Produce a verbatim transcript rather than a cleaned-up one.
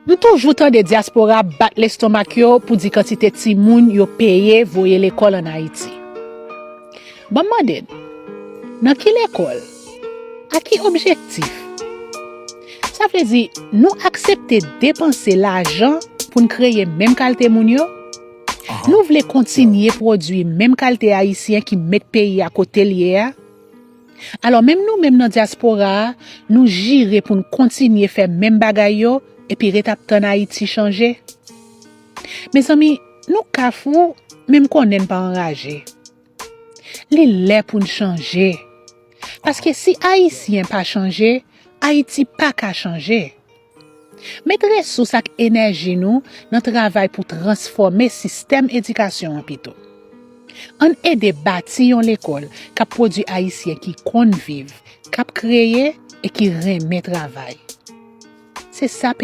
M toujou tande dyaspora ap bat lestomak yo pou di kantite timoun yo peye voye lekòl ann Ayiti. Ban m mande n, nan ki lekòl? A ki objektif? Sa vle di, nou aksepte depanse lajan pou n kreye menm kalte moun yo? Nou vle kontinye pwodui menm kalte Ayisyen ki met peyi a kote l ye a? Alò, menm nou menm nan dyaspora a, nou jire pou n kontinye fè menm bagay yo epi ret ap tann Ayiti chanje? Mezanmi, nou kafou, men m konnen n pa anraje. Li lè pou n chanje. Paske si Ayisyen pa chanje, Ayiti pa ka chanje. Met resous ak enèji nou nan travay pou transfòme sistèm edikasyon an pito. Ann ede bati yon lekòl k ap pwodui Ayisyen ki konn viv, k ap kreye e ki renmen travay. Se sa